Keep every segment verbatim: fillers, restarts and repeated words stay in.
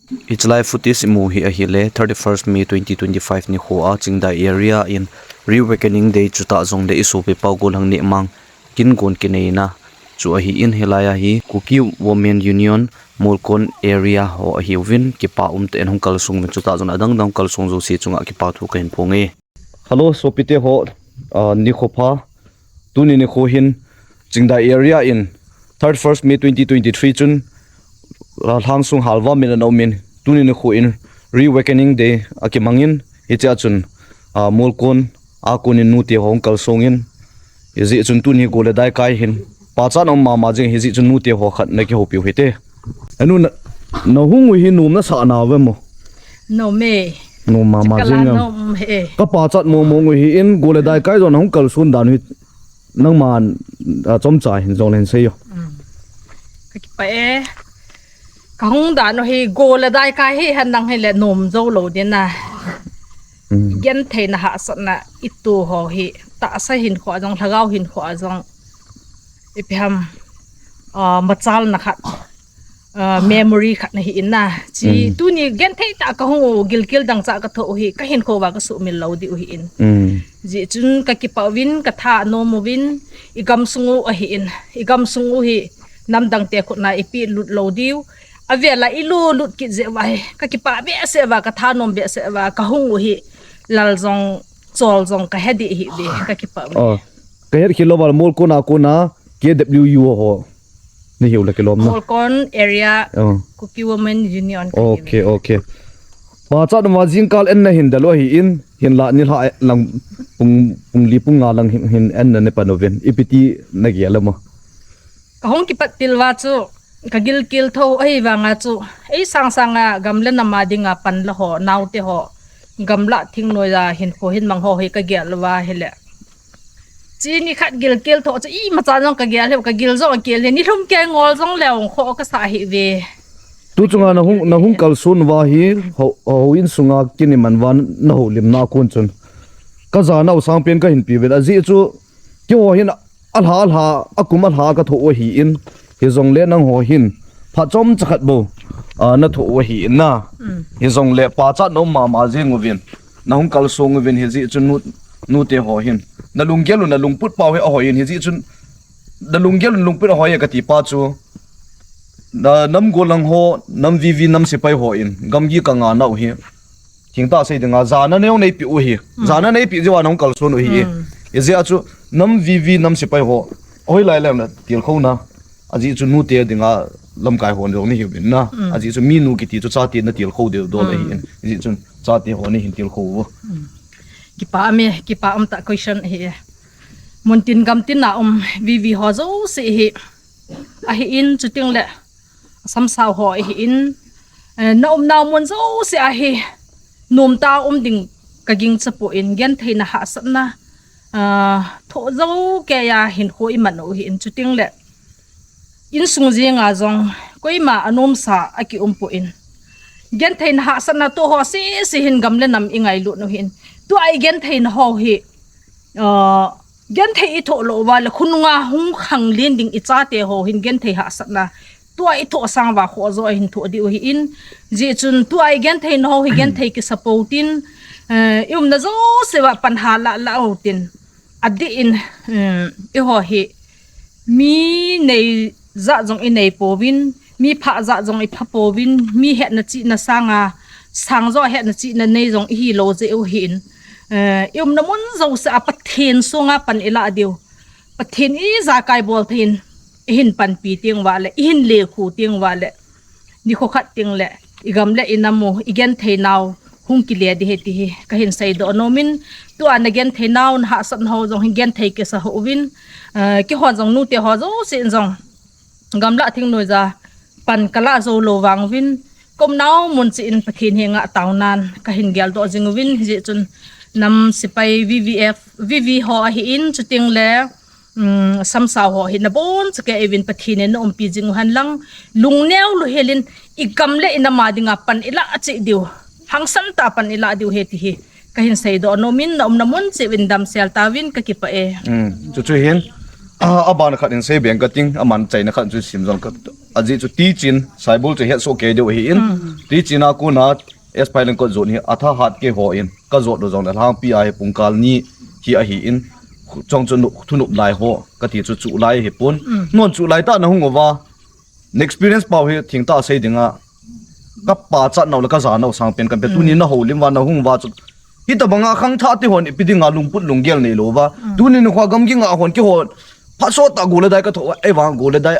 Hiche lai footage imu hi ahile thirty-first May twenty twenty-five nikho a Chingdai area in Reawakening Day chutah jongle isopi pau golhang nehmang kin gon kineina chu ahin, hilai a hi Kuki Women Union Molkon area ho ahiuvin, kipa umtah in hung kalsong uvin, chutah jong adang dang kalsong jouse chunga kipa thu kahin phong e. Hello, sopite ho, ah, nikho pha. Tuni nikho hin Chingdai area in thirty-first May twenty twenty-three chun, ah, lhangsung halva min ana umin, tuni nikho in Reawakening Day akimangin, hichea chun, ah, Molkon a konin nute ho hung kalsongin, hijeh chun tuni go le dai kai hin pachat um mama jing, hijeh chun nute ho khat nakihoupiu hite. Anu, na, nahung u hi nom nasah nauve mo? Nom e. Nom mama jing am? Nom e. Ka pachat mong mong u hi in, go le dai kai jong nahung kalson dan u hi nangman, ah, chomcha hin jong le hin seiyo. Kakipah e. Kahung dan u hi go le dai kai hi hen nang hile nom jou lou ding a. Gentheina hahsatna ito ho hi tahsa hinkho a jong, lhagao hinkho a jong, ipi ham, ah, machalna khat, ah, memory khat nahi in a. Chi tuni genthei tah kahung u, gilkel dangchah kathoh u hi kahinkho uva kasuhmil lou diu ahin. Hijeh chun kakipah uvin, katha anom uvin, igamsung u ahin, igamsung u hi namdangte khutna ipehlut lou diu. Avel a ilut lut kit jeh uva hi kakipah behseh uva, kathanom behseh uva, kahung u hi lal jong chol jong kahe ding ahiuve, kakipah uve. Kahet khel louva Molkon a kona K W U ho nahiu le kilom na? Molkon area Kuki Women Union kahiuve. Ok, ok. Pachat uva jingkal en nahin del u ahin, hinla nilhah lang pung, pung li pung nga lang hin, hin en napan uvin, ipiti nagel em? Kahung kipat til uva chu kagilkel tho ahivanga chu, ei sangsanga gam le nam a dinga panla ho, naote ho, gamlah thingnoiya hinkho hin mang ho hi kagel uva ahile, chini khat gilkel tho chu imacha jong kagel hiu, kagil jong akel hi, nilhum kei ngol jong leu kho kasah ahiuve. Tu chunga nahung, nahung kalson uva hi, hou, houin sunga kin iman uva nahoulimna a kon chun, kajanau sangpen kahin peuvin, ajeh chu keiho hin alha, alha, akum alha kathoh u ahin, hijongle nangho hin phat chomcha khat bou, ah, nathoh u ahin na. Hijongle pachat na um mama jing uvin, nahung kalsong uvin, hijeh chun nu, nute ho hin nalunggel u, nalungput pau hi ahoi in, hijeh chun nalunggel u, nalungput ahoi e kati pa chu, na, nam gollhang ho, nam V V, nam sepai hon gamgi kanganau hi, thengtah sei dinga jana neo neipeh u hi. Jana neipeh jeh uva nahung kalson u ahi. Hijeh a chu nam V V, nam sepai ho, hoilai le natilkhouna, ajeh chu nute dinga lamkai hon jong nahiuvin na. Ajeh chu minu kiti chu chate natilkhou deh dol ahin, hijeh chun chate ho nahin tilkhou u. Kipah me, kipah umtah question ahi e. Muntin gamtin a um V V ho jouse hi ahin, chutengle asamsau ho ahin, eh, na umnau mun jouse a hi nomtah a um ding kagingchapoi, gentheina hahsatna, ah, thoh jou keiya hinkho iman u ahin, chutengle insung jenga jong koima anomsa akiumpoi. Gentheina hahsatna toh ho sese hin gam le nam ingailut u ahin. Tua igentheina ho hi, ah, genthei ithoh lou uva le khonunga hung khanglen ding ichate ho hin genthei hahsatna tua ithoh sang uva khoh jo ahin thoh diu ahin. Hijeh chun tua igentheina ho hi genthei kisa pou tin, eh, iumna jouse uva pan hala lah u tin. Adeh in, eiho hi mi nei jat jong inei pouvin, mi phah jat jong ipha pouvin, mi hetna chihna sanga, sang jo hetna chihna nei jong ihilou jeh u ahin, eh, iumna mun jouse a Pathen sunga pan ilah diu, Pathen ijakai bol thei in ihin panpi teng uva le, ihin lekhu teng uva le, nikho khat tengle igam le inam u, igentheinau hung kile ding ahi ti hi kahin seidoh nomin, tua nagentheinau, nahahsatnau jong hi genthei kisa hih uvin, eh, keiho jong nute ho jousen jong gamlah thingnoiya pan kalah jou lou vang uvin, kaumnau mun cheh in Pathen henga taonan kahin geldoh jing uvin, hijeh chun nam sepai V V F, V V ho ahin, chutengle samsau ho hi nabonchauva uvin Pathen in naumpi jing u henlang, lungneo louhel in igam le inam a dinga pan ilah cheh diu, hangsan tah a pan ilah diu ahi ti hi kahin seidoh nomin, naumna mun cheh uvin damsel tauvin, kakipah e. Chuchu hin Ah, aban khat in sei beng kating, aman chaina khat chu sim jong ka, ajeh chu tichin, saibol chu hetsoh kei diu ahin. Tichin a kona, S Phaileng kot jot hi, athahat kei hon, kajot lou jongle, lhangpi a hi pungkal ni hi ahin, chong chu nu-, thunop lai ho, kati chu chu lai hi pon. Non chu lai tah na hung uva, na experience pau hi thengtah sei dinga, ka pachat nau le ka ja nau sang pen kan pe. Tuni na houlim uva, na hung uva chu. Hitobanga khangthah te hon ipi dinga lungput lunggel nei lou uva. Tuni nikho gamgi nga hon kihon. Phatsot tah go le dai ka tho, ei vang go le dai.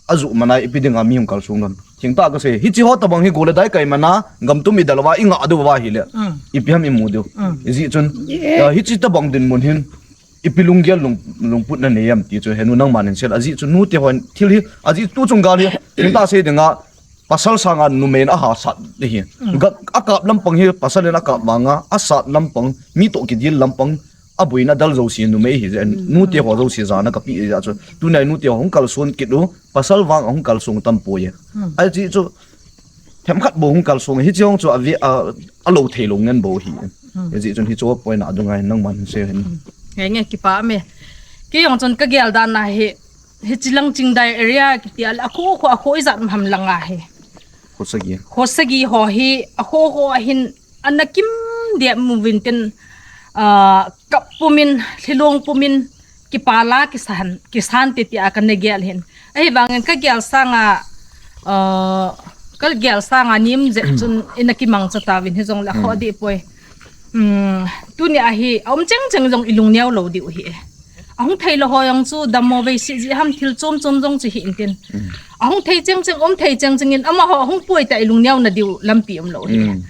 Aju mana ipi dinga mi hung kalsong dam. Thengtah ka sei. Hichi ho tobang hi go le dai kai mana, gam tum i dal uva, i nga diu uva hile. Ipi ham i mu diu. Ijeh chun. Ya, hichi tobang dinmun hin. Ipi lunggel lung, lungput na nei am ti chu henu nangman hin sei le. Ajeh chu nute hon thil hi, ajeh tu chung gal hi, thengtah sei dinga, pasal sanga numei in ahasat ding hi. Ga, akap lampang hi, pasal in akap vanga, asat lampang, mi toh kidil lampang, abuina dal jouse numei hi, nute ho jouse jana kape jeh chu. Tunai nute ho hung kalson kit u, pasal vang ahung kalsong tam poi. Ajeh chu, themkhat bou hung kalsong, hichi hong chu a, a, alou thei lou ngen bou hi. Hijeh chun hichu point a dunga hin nangman hin sei hen. Nge nge kipa me. Kei jong chun ka gel dan a hi, hichi lang Chingdai area kiti a le akho kho, akho ijat ham langa hi. Khosagi. Khosagi ho hi, akho kho a hin ana kim dia mu vin tin, ah, kap pumin, lhilong pumin, kipala kisan, kisan titi a kana gel hin. Ahivangin ka gel sanga, ah, ka gel sanga nim jep chun ina kimangcha tauvin hijongle akho dih poi. Tuni a hi, aum cheng cheng jong i lungneo lou diu hi e. Ahung thei lou ho jong chu dammo vei si ji ham thil chom chom jong chu hi intin. Ahung thei cheng cheng, um thei cheng cheng in amaho ahung poi ta i lungneo na diu lampi um lou hi.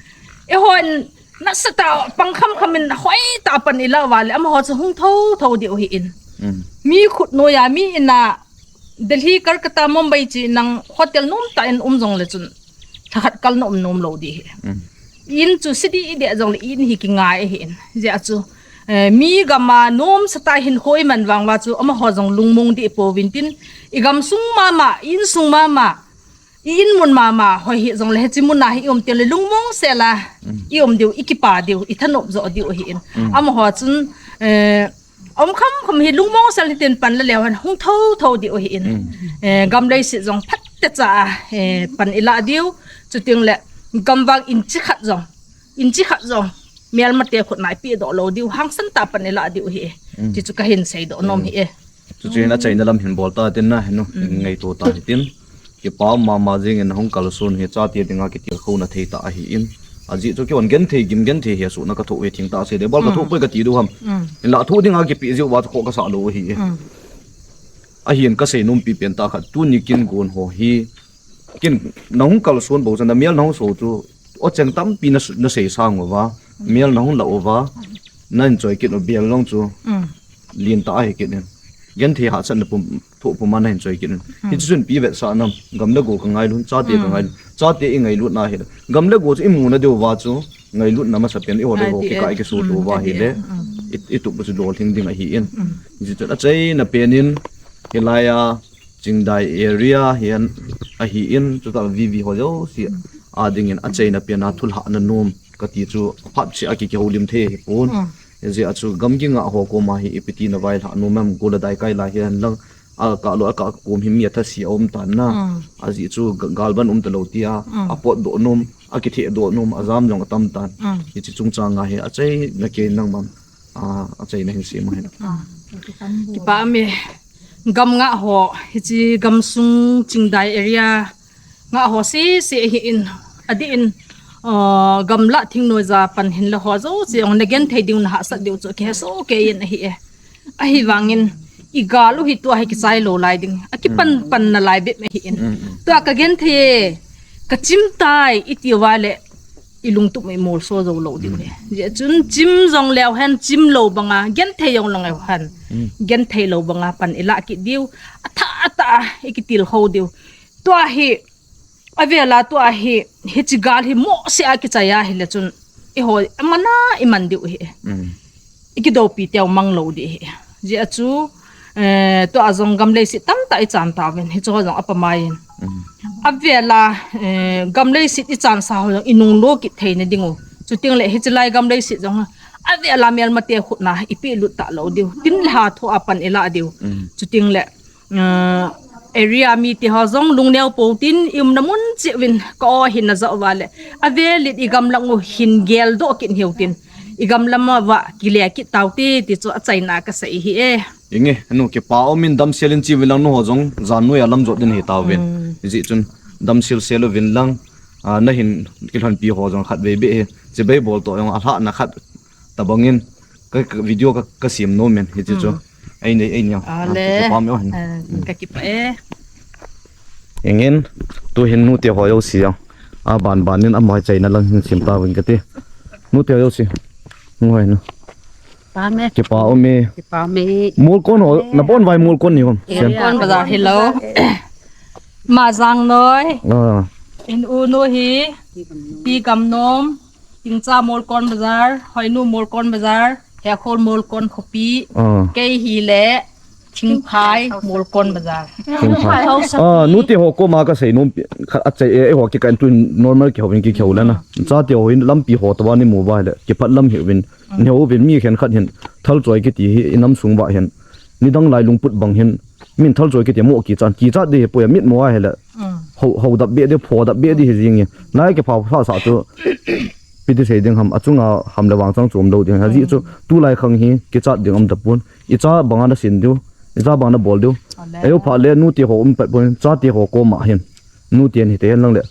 Eihon Nasatah pang kham kham in hoitah pan ila uva le, amaho chu hung tho tho diu hi in. Mi khut noiya, mi ina Delhi, Kolkata, Mumbai chi nang hotel nom tah in um jongle chun, thakhat kal na um nom lou di hi. In chu sidi i deh jongle in hi kingai hi in. Jeh chu, eh, mi gam a nomsa tah hin hoi man vang uva chu, amaho jong lungmong di pouvin tin, i gam sung mama, i in sung mama, i in mun mama hoi hi jongle, hichi mun a hi i um teng le lungmong sel a i um diu, i kipa diu, i thanop jo diu hi in. Amaho chun, eh, um kham kham hi lungmong sel hi tin pan la leu hen hung tho tho diu hi in. Eh, gam leiset jong phat te cha a, eh, pan ila diu, chuteng le gam vang inchi khat jong, inchi khat jong melmate khut na i pe doh lou diu, hangsan tah pan ila diu hi. Ti chu ka hin sei doh nom hi e. Chuche hin achaina lam hin bol ta tin na, henu, ngaito ta hi tin. Kipa um mama jing in hung kalson hi chate dinga kitilkhouna thei tah ahi in. Ajeh chu kihon genthei gim genthei hesohna ka thoh hi thengtah sei le, bol ka thoh poi ka ti diu ham. Hinla thoh dinga kipe jiu va chu khoh ka sah lou ahi e. Ahin ka sei nompi pen tah khat, tuni kin gon ho hi, kin na hung kalson bou chu, na mel na hung so chu, o cheng tampi na s-, na sei sang uva, mel na hung la uva, na enjoy kit u bel jong chu, lien tah ahi kit in. Genthei hahsatna pum, thoh pum a na enjoy kit in. Hichi chun ipi vetsah nam, gam le go ka ngailu, chate ka ngailu, chate i ngailutna hi. Gam le go chu i muna diu va chu, ngailutna masa pen i ho le go kikai kisu tu va hi le, i, i tup chu lolhing ding ahi in. Hichi chun achaina pen in, hilai a, Chingdai area hian ahi in, chutah V V ho jouse a dingin achaina pen a thulhahna nom kati chu phat cheh a ki, kihoulim thei hi pon. Hijeh a chu gamgi ngah ho koma hi ipi tina vailhah nom em, gol a daikai lai hian lang a kah lou, a kah kom hi mi a thase a um tan na. Ajeh chu ga-, galvan um ta lou tia, a potdoh nom, a kithehdoh nom, a jam jong a tam tan. Hichi chungchang a hi achaina ken nangman, a, achaina hin sem u hen. Kipa me. Gam ngah ho, hichi gam sung Chingdai area ngah ho sese hi in, adih in, uh, gamla thingnoija pan hin la ho jouse jong na genthei diu, na hahsat diu chu kihe soh kei in ahi e. Ahivangin i gal u hi tua hi kichai lou lai ding, a kipan pan na lai bep ahi in. Tua ka genthei e, ka chim tai i ti uva le, i lungtup i molso jou lou diu hi. Jeh chun chim jong leu hen, chim lou banga, genthei jong lou leu hen, genthei lou banga pan i lah kit diu, athah athah a i kitilkhou diu. Tua hi, avel a tua hi, hichi gal hi mohseh a kichai a hile chun, i ho, amana i man diu hi. I kidoupi teu mang lou di hi. Jeh a chu, eh, tua jong gam leiset tamtah i chan tauvin, hichu ho jong apamai in. Avel a, eh, gam leiset i chansa ho jong i nunglo kit theina ding u. Chuteng le hichi lai gam leiset jong Avela melmate khutna ipi lut talou diu. Tin le ha tho a pan ila diu. Chuting le, uh, area mite ho jong lungneo pou tin i umna mun cheh uvin ka o hin na jo uva le. Avel in i gamlang u hin geldoh kit hiu tin. I gamlam uva kile kit tau te ti chu achaina kasei hi e. Inge, nu kipa umin damsel in chi uvin lang nu ho jong jan noi a lam jot din hi tauvin. Ijeh chun damsel sel uvin lang, ah, na hin kilhonpi ho jong khatvei beh hi. Chibai bol toh jong alhahna khat tabang in ka, ka video ka, ka sem nom in hiche chu. Ei nei, ei nei. Ale. Ka kipa me o hin. Ah, ka kipa e. Ingen, tu hin nute ho jouse a. Aban ban in amoi chaina lang hin sem tauvin kati. Nute ho jouse. Ngoi na. Pa me. Kipa ume. Kipa me. Molkon ho, na bon vai molkon ni hom. Molkon bazar hilou. Ma Jangnoi. Ah. In u nu hi. Pi Gamnom. Tingcha Molkon bazar. Hoinu Molkon bazar. Hekhol Molkon khopi. Ah. Kei hi le. Thingphai, Molkon bazar. Thingphai. Ah, nute ho koma kasei nom pi, kha, achai e, eiho kikah in tu normal kihou vin kihou le na. Chate ho hin lampi ho tobang ni mu uva le, kiphat lam hi uvin, neo uvin mi khenkhat hin, thalchoi kiti hi, i nam sung uva hin. Nidang lai lungput bang hin, min thalchoi kiti mo kichat, kichat di hi poi a mit mo a hi le. Ho, ho dap be di, pho dap be di hi jing e. Lai kipha pha sa chu, piti sei ding ham, achunga ham le vangchang chom lou ding. Ajeh chu, tulai khang hi, kichat ding um tapon. I cha banga na sin diu, i cha banga na bol diu. Ale. Eiho pha le nute ho um pet pon, chate ho koma hin. Nute ni te hen lang le.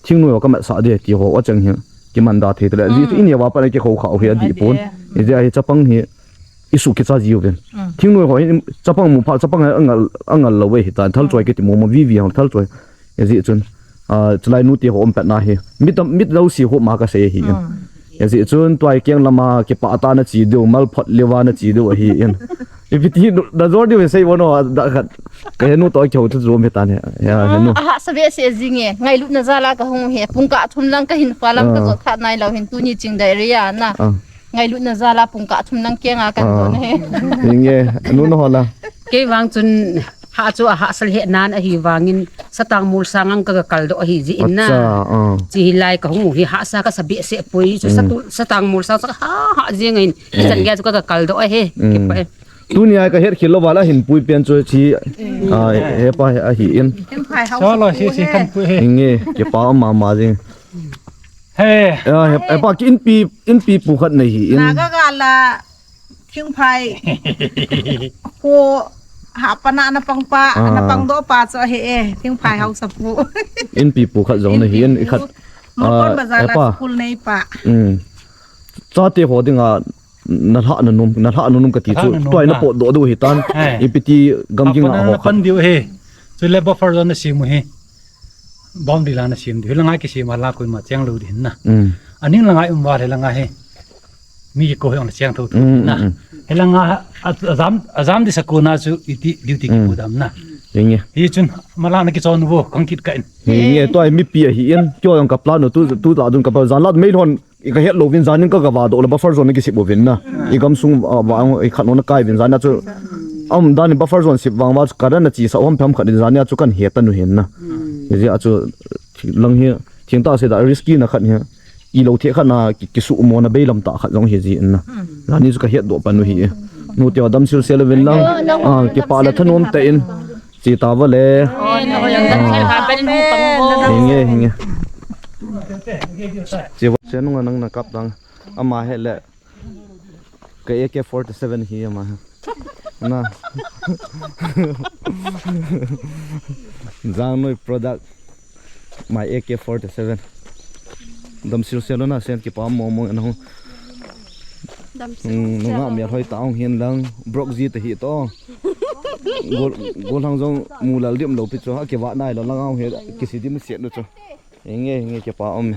Thingnoi ho ka mat sa de ti ho a chang hi. Kiman da thei tale. Ajeh chu i neo a pat na kikhou khau hi adih pon. Ijeh a hi chapang hi. I su kicha jiu vin. Thingnoi ho hi chapang mu pha chapang hi angal, angal lou ve hi ta. Thalchoi kiti mo mo vi vi hang thalchoi. Ajeh chun. Ah, chulai nute ho um pet na hi. Mit, mit lou si ho ma kasei hi. Ajeh chun tua hi keng lama kipah tah na chi diu, mal phot leuva na chi diu ahi in. Ipi ti nu, na jor diu sei vo no, da khat. Ka henu toh kihou thu jom hi tan he. Ya, henu. Ah, ahahsa behseh jing e. Ngailutna jal a ka hung hi. Pungkah thum lang ka hin fa lam ka jot kha nailou hin tuni Chingdai area na. Ah. Ngailutna jal a pungkah thum lang keng a kan jot na hi. Inge, nu na ho la. Kei vang chun Ha chu ahahsa lheh nan ahi vangin satang mol sang ang ka, ka kaldoh ahi jeh in na. Acha, ah. Chi hilai ka hung hi hahsa kasa behseh poi chu satu, satang mol sang sa ha ha jeng in. Chan gei chu ka, ka kaldoh ahi. Kipa e. Tuni a ka het khel lou val a hin pui pen chu chi, ah, hepa ahi in. Chalo, si, si, kan pui he. Inge, kipa mama jing. He. Ya, he, hepa ki inpi, inpi pu khat nei hi in. Naga gala. Thingphai. Ho, ha pa na, na pang pa, na pang doh pa chu ahi e. Thingphai Haosapu. Inpi pu khat jong na hi in, i khat. Molkon bazar la school nei pa. Chate ho dinga, na lhah na nom, na lhah na nom kati chu. Tua hi na potdoh diu hi tan. Ipi ti gamgi nga ho khat. Pan diu hi. Chule buffer zone na sem u hi. Boundary la na sem diu. Hi langa kisem a la koima cheng lou ding na. Aning langa i um val hi langa hi. Mi kikou hi ong na cheng thou thou na. Hi langa a, a jam, a jam di sa kona chu iti duty kipu dam na. Hi chun mala na kichon u vo kong kit ka in. Hi nge tua mipi ahi in. Kio jong ka plan u tu, tu la dun ka plan jan la mei lhon. I ka het louvin janin ka, ka va doh le buffer zone na kisip uvin na. I gamsung, ah, va ang, i khat nung na kai vin jania chu. Am dan in buffer zone sip vang va chu ka dan na chi sa hom phem khat in jania chu kan het ta nu hin na. Hijeh a chu lang hi, thing ta se da risky na khat hi. I lo the khat na ki, kisu mo na beilam ta khat jong hi ji in na. Jani chu ka het doh pa nu hi. Nu te adam sil sel uvin lang. Ah, kipa la thanom ta in. Chi ta va le. Hinge, hinge. Chi va, chi nunga nang na kap dang. Ama he le. Ka A K forty-seven hi ama he. Na. Jangnoi product. My A K forty-seven. Dam sil sel na sen kipa mo mo na hung. Dam sil. Hmm, nunga mi hoi ta hung hin lang. Brok ji ta hi to. Gol, gol hang jong mu lal dim lo pi chu ha kiva nai lo lang hung he kisi dim siat nu chu. Hinge, hinge kipa um.